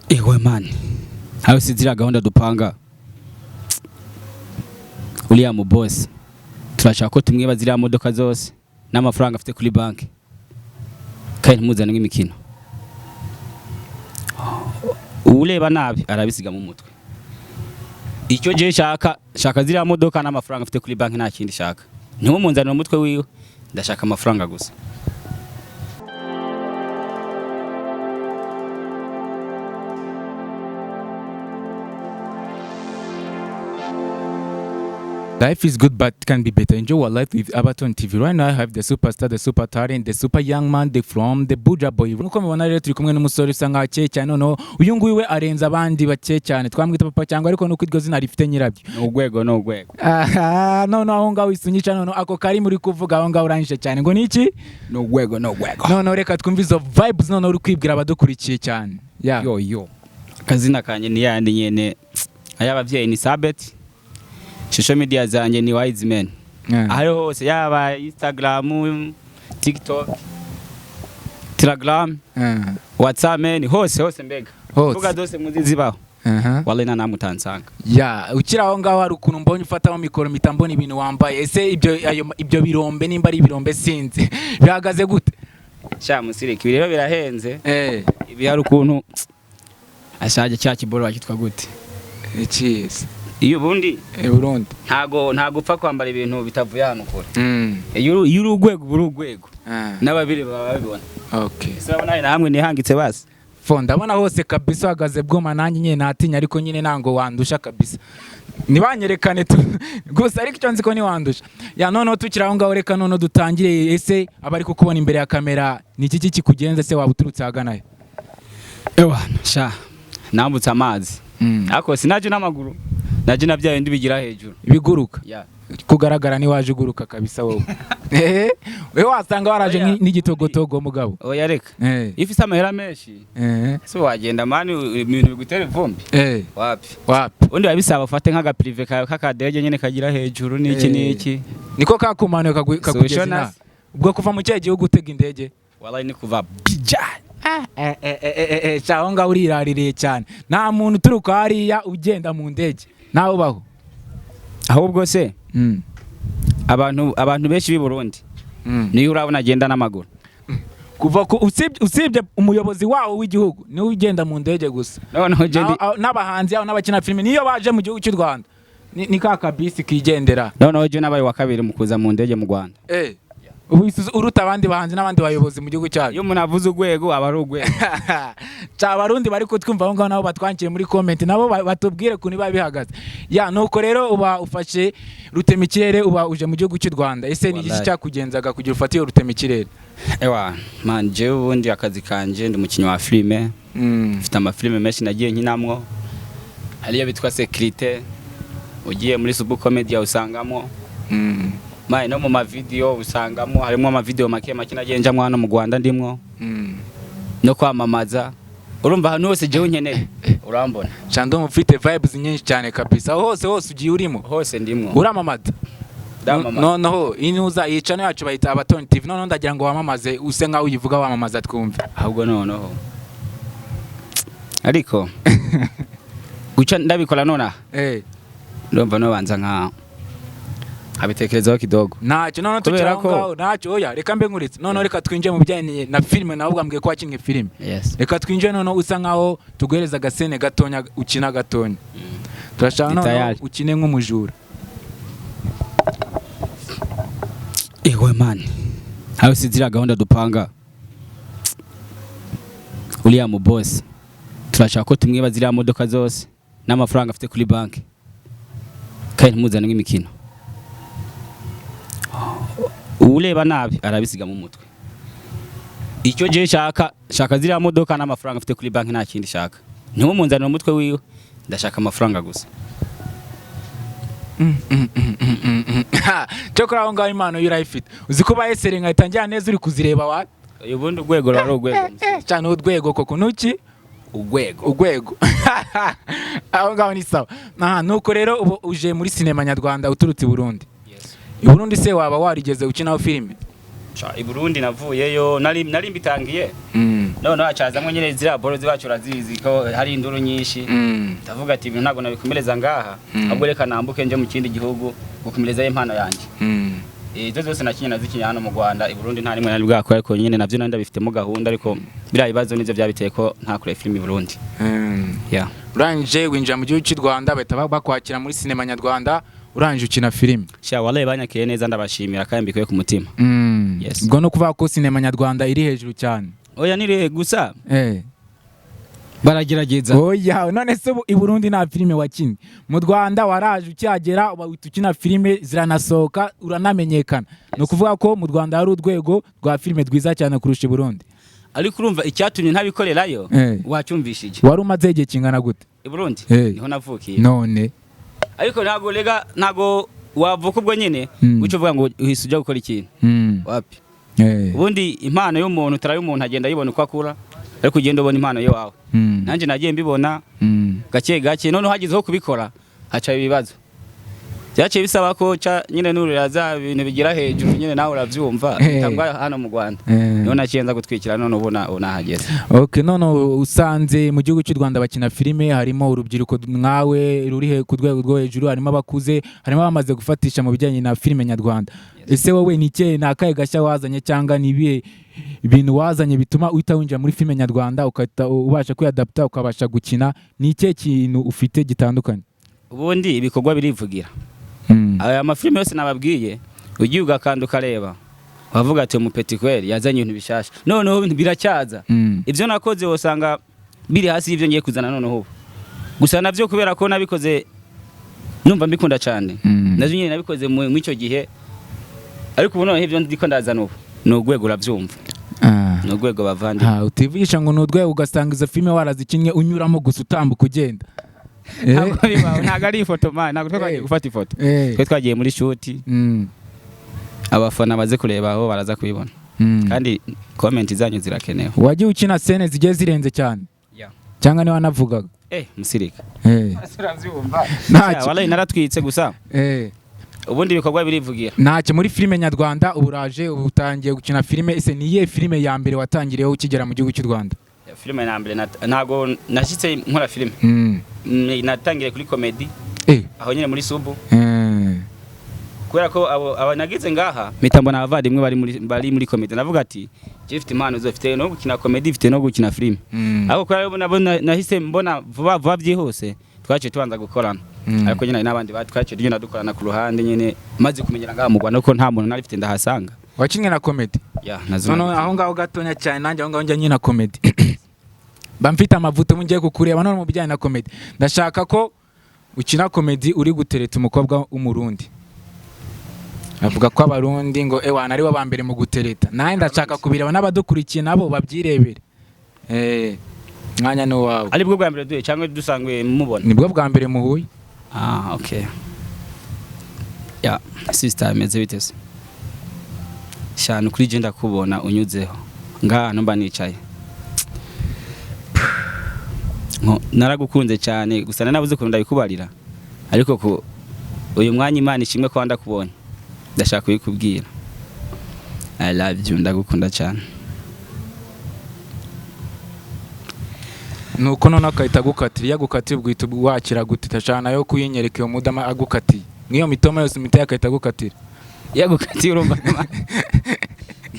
Ewe man, hayo si ziriya gahunda dupanga, uriya mu boss turashaka ko tumwiba ziriya modoka zose n'amafaranga afite kuri banki, kandi ntimuzane nk'imikino. Ureba nabi arabisiga mu mutwe. Icyo je shaka, shaka ziriya modoka n'amafaranga afite kuri banki, nta kindi shaka. Ntimumunzanire umutwe wiwe, ndashaka amafaranga gusa. Life is good, but can be better. Enjoy our life with Abaton TV. Right now, I have the superstar, the super talent, the super young man, the from the Buja Boy. Nkuko mubona rero, turi kumwe n'umusore usa nkaho akeye cyane. Noneho uyu nguyu we arenze abandi bakeye cyane. Twamwita papa cyangwa, ariko nuko iryo zina rifite nyirabyo. Ni urwego, ni urwego. Aha, noneho aho ngaho wisunyica, noneho ako kari muri kuvuga aho ngaho urangije cyane ngo ni iki? Ni urwego, ni urwego. Noneho reka twumve izo vibes, noneho uri kwibwira abadukurikiye cyane. Yeah. Yo yo, akazina kanjye ni yandi nyene ay'abavyeyi, ni Sabet. Social media zanjye ni Wise Man. Aho hose, yaba Instagram, TikTok, Telegram, WhatsApp, man, hose hose mbega. Hose. Mbuga zose muzi zibaho. Wallahi nta namwe utansanga. Ya, ukiri aho ngaho, hari ukuntu mbonye ufatamo mikoro mpita mbona ibintu wambaye. Ese ibyo, ayo, ibyo birombe, nimba ari ibirombe sinzi, bihagaze gute? Sha musiriki, ibi rero birahenze. Eh. Ibi hari ukuntu ashaje, cya kiboro bakitwa gute? Cheese. Iyo ubundi Eh, Burundi. ntago upfa kwambara ibintu bitavuye ahantu kure. Iyo uri urwego, uba uri urwego. N'ababiri baba babibona. Ese urabona na hamwe nihangitse basi? Fo, ndabona hose kabisa uhagaze bwoma. Nanjye nyine natinya, ariko nyine ntango wandusha kabisa. Ntibanyerekane tu gusa, ariko icyo nzi ko ntiwandusha. Ya, noneho tukiri aho ngaho, reka noneho dutangire. Ese abari kukubona imbere ya kamera, ni iki kikugenza? Se waba uturutse ahagana he? Ewa sha, nambutse amazi, ariko sinaje n'amaguru, naje na bya bindi bigira hejuru. Ibiguruka? Ya. Kugaragara ntiwaje uguruka kabisa wowe. Wewe wasanga waraje Oya. n'igitogotogo mugabo. Oya reka, iyo ufise amahera menshi, ese wagenda man ibintu bigutera ivumbi? Wapi. Wapi. Ubundi biba bisaba ufate nk'agaprivé kawe k'akadege nyene kagira hejuru n'iki n'iki. Niko kakumanuye kakugeza Solution inaha. as- Ubwo kuva mu kihe gihugu utega indege? Wallahi ni kuva bija. Sha, aho ngaho uriraririye cyane. Nta muntu uturuka hariya ugenda mu ndege, nawe ubaho. Ahubwo se abantu benshi b'i Burundi, niyo urabona agenda n'amaguru? Kuva ku usibye umuyobozi wawo w'igihugu, niwe ugenda mu ndege gusa. Noneho je ndi N'abahanzi yabo n'abakina filime, niyo baje mu gihugu cy'u Rwanda, ni ka kabisi kigendera. Noneho je nabaye wa kabiri mu kuza mu ndege mu Rwanda. Ubu uruta abandi bahanzi n'abandi bayobozi mu gihugu cyacu. Iyo umuntu avuze urwego, aba ari urwego. Ca, Abarundi bari kutwumva aho ngaho nabo batwankiye muri comment, nabo batubwire ukuntu biba bihagaze. Ya, nuko rero uba ufashe rutema ikirere, uba uje mu gihugu cy'u Rwanda. Ese ni iki Wallahi. cyakugenzaga kugira ufate iyo rutema ikirere? Ewa man, jewe ubundi akazi kanje ndi umukinnyi wa filime. Mfite amafilime menshi nagiye nkinamwo, hariyo bitwa Sécurité, ugiye muri Subu Comedy usangamo, man, no mu mavideo usangamo, harimo amavideo make make nagiye njamwo hano mu Rwanda ndimwo, no kwamamaza. Urumva ahantu hose jewe nkeneye urambona. Ca, ndumva ufite vibes nyinshi cyane kabisa. Aho hose hose ugiye urimo. Hose ndimwo. Uramamaza. Ndamamaza. Noneho inuza iyi channel yacu bayita Abatoni TV. Noneho ndagira ngo wamamaze, use nkaho uyivuga wamamaza, twumve. Ahubwo noneho ariko guca ndabikora nonaha, ndumva nobanza nka nkabitekerezaho kidogo. Ntacyo, noneho tukiri Kubera aho ko- ngaho, ntacyo. Oya, reka mbe nkuritse. Noneho reka twinjire mu bijyanye na filime. Nawe ubwambwiye ko wakinnye filime. Yes. Reka twinjire, noneho usa nkaho tuguhereza agasene gatonya, ukina gatonya. Turashaka Ndi noneho tayari. ukine nk'umujura. Ewe man, hayo si ziriya gahunda dupanga, uriya mu boss turashaka ko tumwiba ziriya modoka zose n'amafaranga afite kuri banki, kandi ntimuzane nk'imikino. Ureba nabi arabisiga mu mutwe. Icyo je shaka, shaka ziriya modoka n'amafaranga afite kuri banki, nta kindi shaka. Ntimumunzanire umutwe wiwe, ndashaka amafaranga gusa. Cyokora aho ngaho impano yo urayifite. Uzi ko bayesere nkahita njyana neza, uri kuzireba wa. Ubundi urwego ruba ari urwego. Cyane, urwego koko nuki? Urwego. Urwego, aho ngaho ni sawa. Aha, nuko rero ubu uje muri sinema nyarwanda uturutse i Burundi. I Burundi se waba warigeze ukinaho filime? Sha, i Burundi navuyeyo nari mbitangiye. Noneho hacazamwo nyine ziriya boro zibacu, urazizi ko hari induru nyinshi. Ndavuga ati ibintu ntabwo nabikomereza ngaha, ahubwo reka nambuke nje mu kindi gihugu gukomerezayo impano yanjye. Izo zose nakinye nazikinye hano mu Rwanda. I Burundi nta rimwe nari bwakora, ariko nyine navyo nari ndabifitemo gahunda, ariko biriya bibazo nivyo byabiteye ko ntakore filime i Burundi. Yeah. Urangije winjira mu gihugu cy'u Rwanda, bahita bakwakira muri sinema nyarwanda, urangije ukina filime. Sha, wallahi banyakiriye neza, ndabashimira kandi mbikuye ku mutima. Yes. Ubwo no kuvuga ko sinema nyarwanda iri hejuru cyane? Oya, nire gusa baragerageza. Oya, none se ubu i Burundi nta filime wakinnye? Mu Rwanda waraje, ukihagera uhita ukina filime, ziranasohoka, uranamenyekana. Ni ukuvuga ko mu Rwanda hari urwego rwa filime rwiza cyane kurusha i Burundi. Ariko urumva icyatumye ntabikorerayo, wacyumvishije. Wari umaze igihe kingana gute? I Burundi niho navukiye. None? Ariko ntabwo rega, ntabwo wavuka ubwo nyine guca uvuga ngo uhise ujya gukora ikintu. Wapi. Ubundi impano y'umuntu utaraye, umuntu agenda ayibona uko akura, ariko ugenda ubona impano y'iwawe. Nanjye nagiye mbibona gake gake. Noneho hagezeho kubikora haca ibibazo byaciye bisaba ko ca nyine nurira za bintu bigira hejuru nyine, nawe urabyumva, bitangwa hano mu Rwanda. Niho naciye nza gutwikira, none ubu ubu nahageze. Okay, none usanze mu gihugu cy'u Rwanda bakina filime, harimo urubyiruko nkawe ruri ku rwego rwo hejuru, harimo abakuze, harimo abamaze gufatisha mu bijyanye na filime nyarwanda. Ese wowe ni ikihe, ni akahe gashya wazanye, cyangwa ni ibihe ibintu wazanye bituma uhita winjira muri filime nyarwanda, ugahita ubasha kwiyadapta, ukabasha gukina? Ni ikihe kintu ufite gitandukanye? Ubundi ibikorwa birivugira. Aya mafilime yose nababwiye, ugiye ugakanda ukareba, wavuga ati umupeti kweri yazanye ibintu bishasha. Noneho ibintu biracyaza. Ibyo nakoze usanga biri hasi y'ibyo ngiye kuzana noneho ubu. Gusa nabyo kubera ko nabikoze numva mbikunda cyane, navyo nyine nabikoze mu icyo gihe, ariko ubu noneho ibyo ndiko ndazana ubu ni urwego, urabyumva, ni urwego, bavandi. Ha, utivugisha ngo ni urwego, ugasanga izo filime warazikinnye unyuramo gusa, utambuka ugenda. Ntabwo bibaho, ntabwo ari ifoto man, ntabwo twe twagiye gufata ifoto. Twe twagiye muri shoot. Abafana baze kureba aho baraza kubibona. Kandi comment zanyu zirakenewe. Wagiye ukina scene zigiye zirenze cyane cyangwa niba wanavugaga? Musirika. Ntacyo. Wallahi naratwitse gusa. Ubundi ibikorwa birivugira. Ntacyo. Muri filime nyarwanda ubu uraje, ubu utangiye gukina filime. Ese ni iyihe filime ya mbere watangiriyeho ukigera mu gihugu cy'u Rwanda? Filime ya mbere ntabwo nashyitse nkora filime. Natangiriye kuri comedy, aho nyine muri subu, kubera ko abo aba nagize ngaha mpita mbona abavandimwe bari muri comedy, navuga ati je mfite impano zo, mfite no gukina comedy, mfite no gukina filime. Ariko kubera ko nabo nahise mbona vuba vuba byihuse, twaciye tubanza gukorana. Ariko nyine hari n'abandi twaciye tugenda dukorana ku ruhande nyine, maze kumenyera ngaha mu Rwanda ko nta muntu nari mfite ndahasanga. Wakinnye na comedy? Ya, nazo. Noneho aho ngaho gatonya cyane, nanjye aho ngaho njya nyina comedy, mba mfite amavuta. Ubu ngiye kukureba none mu bijyanye na comedy. Ndashaka ko ukina comedy uri gutereta umukobwa w'Umurundi. Avuga ko Abarundi ngo ewana aribo ba mbere mu gutereta. Nanjye ndashaka kubireba, n'abadukurikiye nabo babyirebere. Mwanya ni uwawe. Ari bwo bwa mbere duhe cyangwa dusanzwe mubona? Nibwo bwa mbere muhuye. Ah, okay. Ya, sister, ameze bite se? Shanu kuri je ndakubona unyuzeho ngaha mba nicaye. Nko naragukunze cyane, gusa nanabuze ukuntu ndabikubarira, ariko ku uyu mwanya Imana ishimwe ko ndakubonye, ndashaka kubikubwira. I love you, ndagukunda cyane. Nuko noneho agahita agukatira. Iyo agukatiye ubwo uhita wakira gute? Tashana nayo kuyinyereka iyo mudama agukatiye nk'iyo mitoma yose imiteye agahita agukatira. Yagukatiye urumva,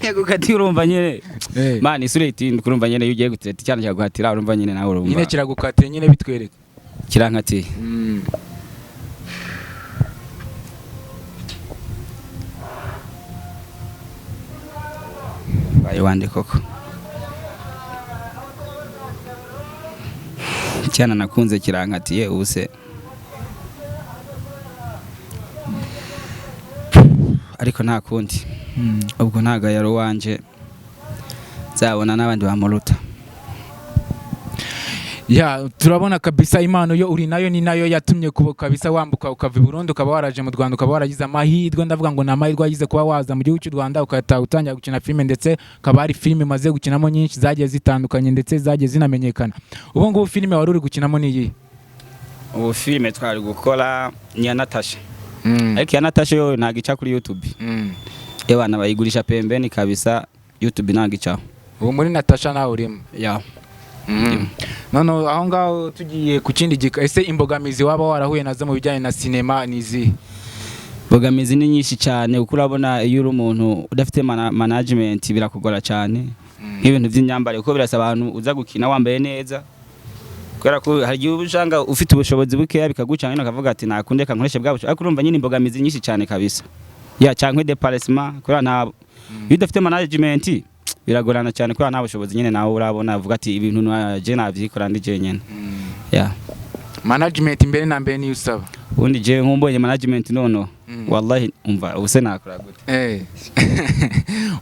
yagukatiye urumva nyine. Man, isura itinda, urumva nyine iyo ugiye gutereta icyana cyaguhatira, urumva nyine nawe urumva. Nyine kiragukatiye nyine, bitwereka. Kirankatiye. Baye wande koko, icyana nakunze kirankatiye ubu se, ariko nta kundi. Ubwo ntago yari uwanje, nzabona n'abandi bamuruta. Ya, turabona kabisa impano yo uri nayo, ni nayo yatumye kuba kabisa wambuka ukava i Burundi, ukaba waraje mu Rwanda, ukaba waragize amahirwe. Ndavuga ngo ni amahirwe wagize kuba waza mu gihugu cy'u Rwanda, ugahita utangira gukina filime, ndetse ukaba hari filime umaze gukinamo nyinshi zagiye zitandukanye, ndetse zagiye zinamenyekana. Ubu ngubu filime wari uri gukinamo ni iyihe? Ubu filime twari gukora ni iya Natasha, ariko iya Natasha yo ntabwo ica kuri YouTube. Ebana bayigurisha pembeni kabisa, YouTube ntabwo icaho. Ubu muri Natasha nawe urimo? Ya. None aho ngaho tugiye ku kindi gika, ese imbogamizi waba warahuye nazo mu bijyanye na sinema ni izihe? Imbogamizi ni nyinshi cyane, kuko urabona iyo uri umuntu udafite management birakugora cyane, nk'ibintu by'imyambarire, kuko birasaba ahantu uza gukina wambaye neza, kubera ko hari igihe uba usanga ufite ubushobozi bukeya bikagucanga nyine, ukavuga ati nakunde reka nkoreshe bwa bushobozi, ariko urumva nyine imbogamizi nyinshi cyane kabisa, ya cyangwa déplacement, kubera nta iyo udafite management biragorana cyane, kubera nta bushobozi nyine nawe urabona uvuga ati ibintu je navyikora ndi jenyine, ya. Management mbere na mbere niyo usaba. Ubundi je nkumbonye management nono, wallahi umva ubuse nakora gute?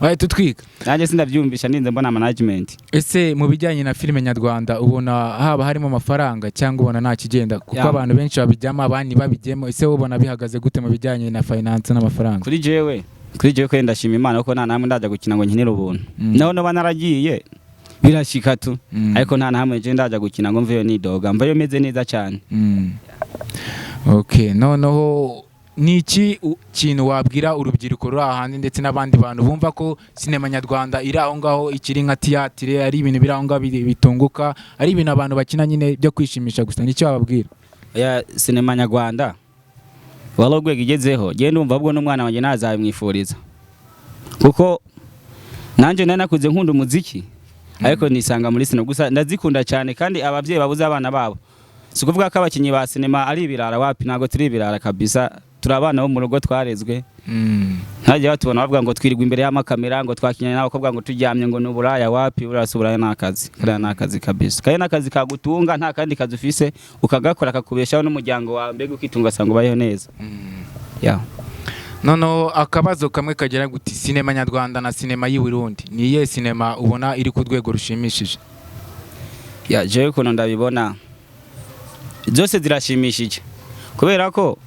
Wahita utwika. Nanjye sindabyumvisha ninze mbona management. Ese mu bijyanye na filime nyarwanda ubona haba harimo amafaranga cyangwa ubona nta kigenda? Kuko abantu benshi babijyamo, abandi babijyemo. Ese wowe ubona bihagaze gute mu bijyanye na finance n'amafaranga? Kuri jewe ko ndashima Imana kuko nta namwe ndaja gukina ngo nkinire ubuntu. Naho noba naragiye birashika tu, ariko nta namwe je ndaja gukina ngo mveyo nidoga, mveyo meze neza cyane. Okay, noneho ni iki kintu wabwira urubyiruko ruri hanze ndetse n'abandi bantu bumva ko sinema nyarwanda iri aho ngaho ikiri nka tiyatire, ari ibintu biri aho ngaho bitunguka, ari ibintu abantu bakina nyine byo kwishimisha gusa? Nicyo wababwira? Ya, sinema nyarwanda wari urwego igezeho, genda ndumva ahubwo n'umwana wanjye nazabimwifuriza, kuko nanjye nari nakuze nkunda umuziki ariko nisanga muri sinema. Gusa ndazikunda cyane, kandi ababyeyi babuze abana babo, si ukuvuga ko abakinnyi ba sinema ari ibirara, wapi, ntabwo turi ibirara kabisa, turi abana bo mu rugo twarezwe. Ntajya batubona bavuga ngo twirirwa imbere y'amakamera, ngo twakinyanye n'abakobwa, ngo turyamye, ngo ni uburaya. Wapi, buriya si uburaya, ni akazi. Kariya ni akazi kabisa, kariya ni akazi kagutunga, nta kandi kazi ufise, ukagakora kakubeshaho n'umuryango wawe, mbega ukitunga ugasanga ubayeho neza, ya. Noneho akabazo kamwe kagira guti: sinema nyarwanda na sinema y'i Burundi, ni iyihe sinema ubona iri ku rwego rushimishije? Ya, jewe ukuntu ndabibona zose zirashimishije, kubera ko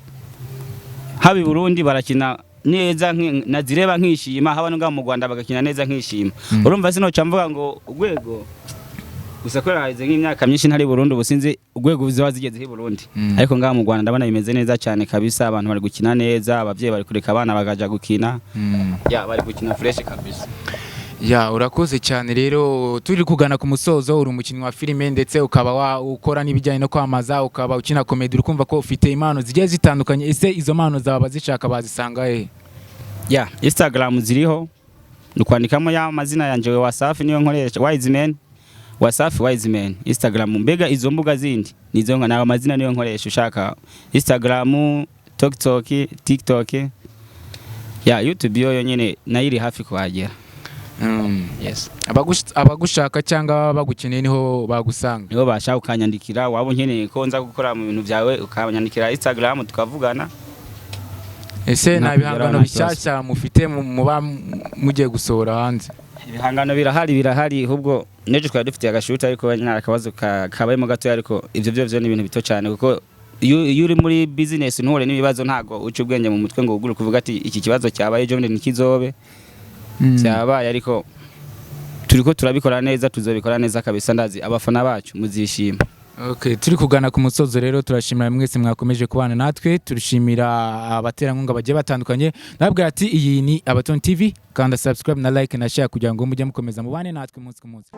haba i Burundi barakina neza nazireba nkishima, haba no ngaha mu Rwanda bagakina neza nkishima. Urumva sinoca mvuga ngo urwego gusa, kubera haheze nk'imyaka myinshi ntari i Burundi, ubu sinzi urwego ziba zigezeho i Burundi. Ariko ngaha mu Rwanda ndabona bimeze neza cyane kabisa, abantu bari gukina neza, abavyeyi bari kureka abana bakaja gukina. Ya, bari gukina fresh kabisa. Ya, urakoze cyane. Rero turi kugana ku musozo. Uri umukinnyi wa filime ndetse ukaba ukora n'ibijyanye no kwamaza, ukaba ukina comedy, uri kumva ko ufite impano zigiye zitandukanye. Ese izo mpano zawe abazishaka bazisanga hehe? Ya, Instagram ziriho, ni ukwandikamo ya mazina yanje, Wasafi, niyo nkoresha, Wise Man Wasafi, Wise Man Instagram. Mbega izo mbuga zindi nizo nka nayo mazina niyo nkoresha, ushaka Instagram, TikTok, TikTok, ya YouTube yo nyene nayo iri hafi kuhagera. Yes. Abagushaka cyangwa bagukeneye niho bagusanga? Niho bashaka, ukanyandikira, waba unkeneye ko nza gukora mu bintu byawe ukanyandikira Instagram tukavugana. Ese nta Nakugeraho, bihangano nta kibazo. bishyashya mufite muba mugiye gusohora hanze? Ibihangano birahari, birahari, ahubwo n'ejo twari dufitiye agashuti, ariko nyine akabazo kabayemo gatoya, ariko ibyo byo ni ibintu bito cyane, kuko iyo uri muri business ntuhure n'ibibazo, ntago uca ubwenge mu mutwe ngo ugure kuvuga ati iki kibazo cyabaye ejo bundi ntikizobe. Cyabaye, ariko turiko turabikora neza, tuzobikora neza kabisa, ndazi abafana bacu muzishima. Okay, turi kugana ku musozo rero, turashimira mwese mwakomeje kubana natwe, turashimira abaterankunga bagiye batandukanye. Nababwira ati iyi ni Abaton TV, kanda subscribe na like na share kugira ngo mujye mukomeza mubane natwe umunsi ku munsi.